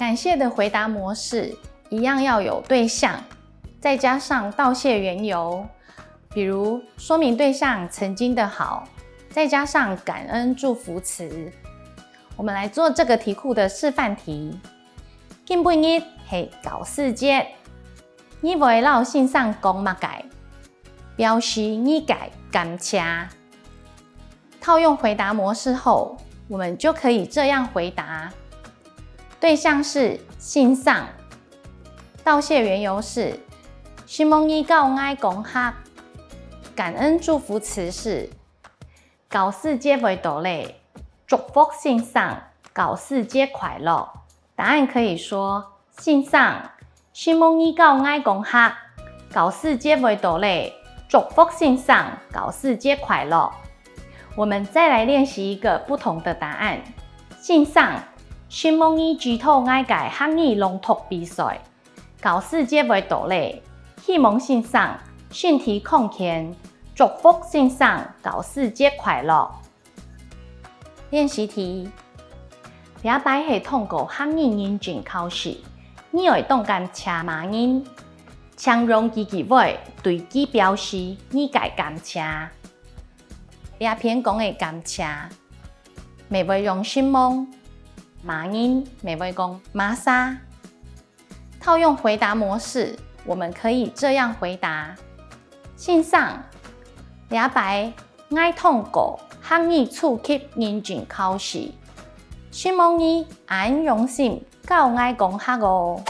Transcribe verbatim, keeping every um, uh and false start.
感谢的回答模式一样要有对象，再加上道谢缘由，比如说明对象曾经的好，再加上感恩祝福词。我们来做这个题库的示范题。今晡日系教师节，你會摎先生講麼个？表示你个感謝。套用回答模式后，我们就可以这样回答：对象是先生，道谢缘由是希望你教𠊎講客，感恩祝福词是教师节會到咧，祝福先生教师节快乐。答案可以说：先生，希望你教𠊎講客，教师节会到咧，祝福先生教师节快乐。我们再来练习一个不同的答案。先生，希望你指导𠊎个客语朗读比赛。教师节会到咧，希望先生身体康健，祝福先生教师节快乐。练习题：这擺系通過客语认证考试，你会當感谢麼人？請用句句話對佢表示你个感謝。這片講个感謝，乜會用承蒙；麼人乜會講麼儕。套用回答模式，我们可以这样回答：先生，這擺𠊎通過客语初級认证考试，承蒙你恁用心教𠊎講客哦。